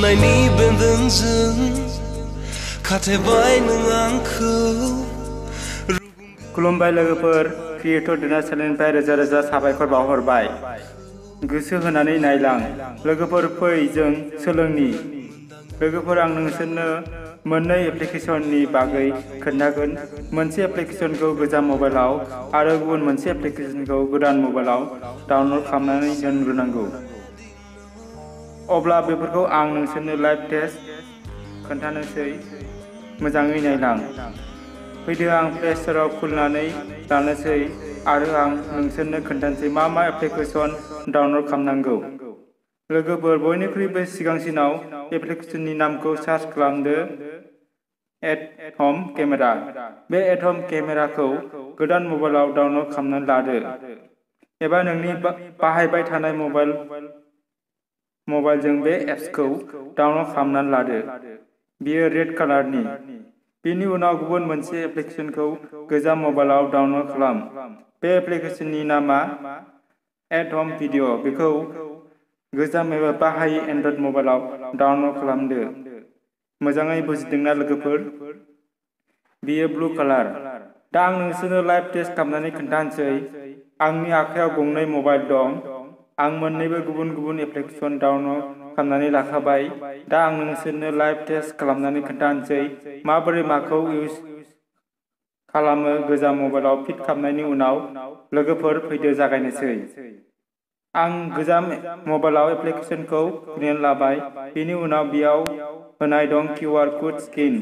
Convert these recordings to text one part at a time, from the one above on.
अननायनि बेन्दोंजों खाथेबाय नों आंखौ। खुलुमबाय लोगोफोर, क्रिएटर डिनार चेनेलनिफ्राय रोजा रोजा साबायखर बावहरबाय। गोसो होनानै नायलां लोगोफोर, फै जों सोलोंनि। लोगोफोर, आं नोंसोरनो मोननै एप्लिकेशननि बागै खोन्थागोन। मोनसे एप्लिकेशनखौ गोजाम मबाइलाव आरो गुबुन मोनसे एप्लिकेशनखौ गोदान मबाइलाव डाउनलड खालामनानै दोनग्रोनांगौ। अब्ला बेफोरखौ आं नोंसोरनो लाइभ टेस्ट खोन्थानोसै, मोजाङै नायलां। फैदो, आं प्ले स्ट'राव खुलिनानै लानोसै आरो आं नोंसोरनो खोन्थानोसै मा मा एप्लिकेशन डाउनलड खालामनांगौ। लोगोफोर, बयनिख्रुइबो सिगांसिनाव एप्लिकेशननि नामखौ सार्च खालामदो, एट हम केमेरा। बे एट हम केमेराखौ गोदान मबाइलाव डाउनलड खालामनानै लादो, एबा नोंनि बाहायबाय थानाय मबाइलजों बे एप्सखौ डाउनलड खालामनानै लादो। बेयो रेड कालारनि। बेनि उनाव गुबुन मोनसे एप्लिकेशनखौ गोजाम मबाइलाव डाउनलड खालाम। बे एप्लिकेशननि नामा एट हम भिडिअ। बेखौ गोजाम एबा बाहायै एन्ड्रइड मबाइलाव डाउनलड खालामदो। मोजाङै बुजिदोंना लोगोफोर? बेयो ब्लु कालार। दा आं नोंसोरनो लाइभ टेस्ट खालामनानै खोन्थानोसै। आंनि आखायाव गंनै मबाइल दं। आं मोननैबो गुबुन गुबुन एप्लिकेशन डाउनलड खालामनानै लाखाबाय। दा आं नोंसोरनो लाइभ टेस्ट खालामनानै खोन्थानोसै माबोरै माखौ इउज खालामो गोजाम मबाइलाव फिट खालामनायनि उनाव। लोगोफोर, फैदो जागायनोसै। आं गोजाम मबाइलाव एप्लिकेशनखौ खुलिनानै लाबाय। बेनि उनाव बेयाव होनाय दं QR कोड स्केन।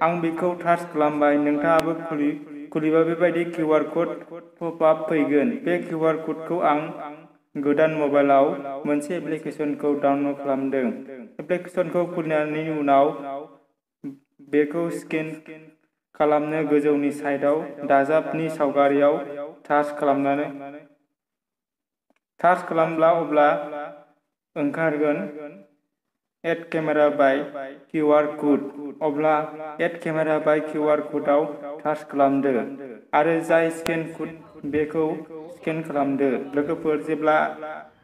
आं बेखौ टाच खालामबाय। नोंथाङाबो खुलिबा बेबायदि QR कोड पप-आप फैगोन। बे QR कोडखौ आं गोदान मबाइलाव मोनसे एप्लिकेशनखौ डाउनलड खालामदों। एप्लिकेशनखौ खुलिनायनि उनाव बेखौ स्केन खालामनो गोजौनि साइडआव दाजाबनि सावगारियाव टाच खालामब्ला अब्ला ओंखारगोन एड केमेरा बाय QR कोड। अब्ला एड केमेरा बाय QR कोडआव टाच खालामदो आरो जाय स्केन कोड बेखौ स्केन खालामदो। लोगोफोर, जेब्ला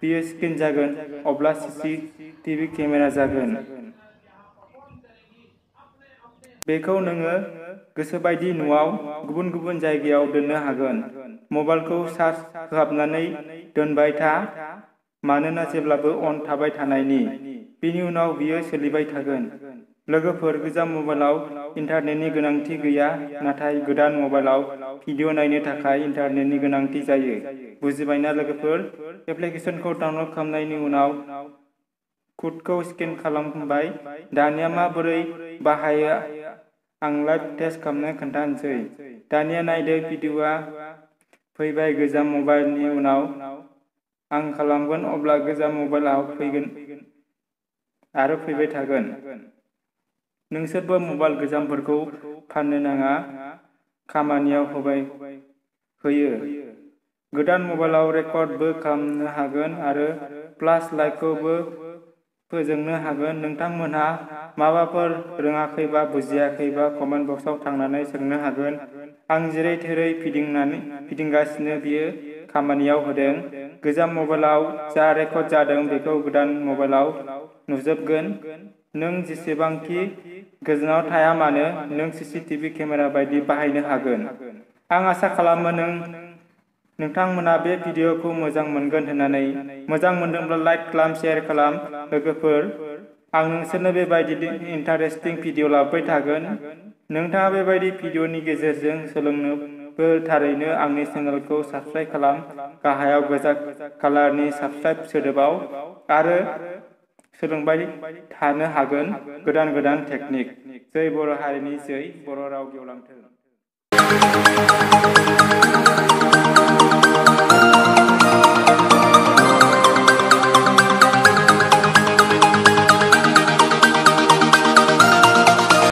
बेयो स्केन जागोन अब्ला CCTV केमेरा जागोन। बेखौ नोङो गोसोबायदि न'आव गुबुन गुबुन जायगायाव दोननो हागोन। मबाइलखौ चार्ज होहाबनानै दोनबाय था, मानोना जेब्लाबो अन थाबाय थानायनि। बेनि उनाव बियो सोलिबाय थागोन। लोगोफोर, गोजाम मबाइलाव इन्टारनेटनि गोनांथि गैया, नाथाय गोदान मबाइलाव भिडिअ नायनो थाखाय इन्टारनेटनि गोनांथि जायो। बुजिबायना लोगोफोर? एप्लिकेशनखौ डाउनलड खालामनायनि उनाव कोडखौ स्केन खालामबाय। दानिया माबोरै बाहायो आं लाइभ टेस्ट खालामनो खोन्थानोसै। दानिया नायदो, भिडिअआ फैबाय गोजाम मबाइलनि उनाव आं खालामगोन अब्ला गोजाम मबाइलाव फैगोन आरो फैबाय थागोन। नोंसोरबो मबाइल गोजामफोरखौ फाननो नाङा, खामानियाव होयो। गोदान मबाइलाव रेकर्डबो खालामनो हागोन आरो फ्लास लाइटखौबो फोजोंनो हागोन। नोंथांमोनहा माबाफोर रोङाखैबा बुजियाखैबा कमेन्ट बक्सआव थांनानै सोंनो हागोन। आं जेरै थेरै फिदिंगासिनो बेयो खामानियाव होदों। गोजाम मबाइलाव जा रेकर्ड जादों बेखौ गोदान मबाइलाव नुजोबगोन। नों जेसेबांखि गोजानाव थाया मानो नों CCTV केमेरा बायदि बाहायनो हागोन। आं आसा खालामो नोंथांमोना बे भिडिअखौ मोजां मोनगोन होननानै। मोजां मोनदोंब्ला लाइक खालाम, शेयार खालाम। लोगोफोर, आं नोंसोरनो बेबायदि इन्टारेस्टिं भिडिअ लाबोबाय थागोन। नोंथाङा बेबायदि भिडिअनि गेजेरजों सोलोंनोबो थारैनो आंनि चेनेलखौ साबस्क्राइब खालाम, गाहायाव गोजा कालारनि साबस्क्राइब सोदोबआव, आरो सोलोंबाय थानो हागोन गोदान गोदान टेकनिक। जै बर' हारिनि जै, बर' राव गेवलांथों।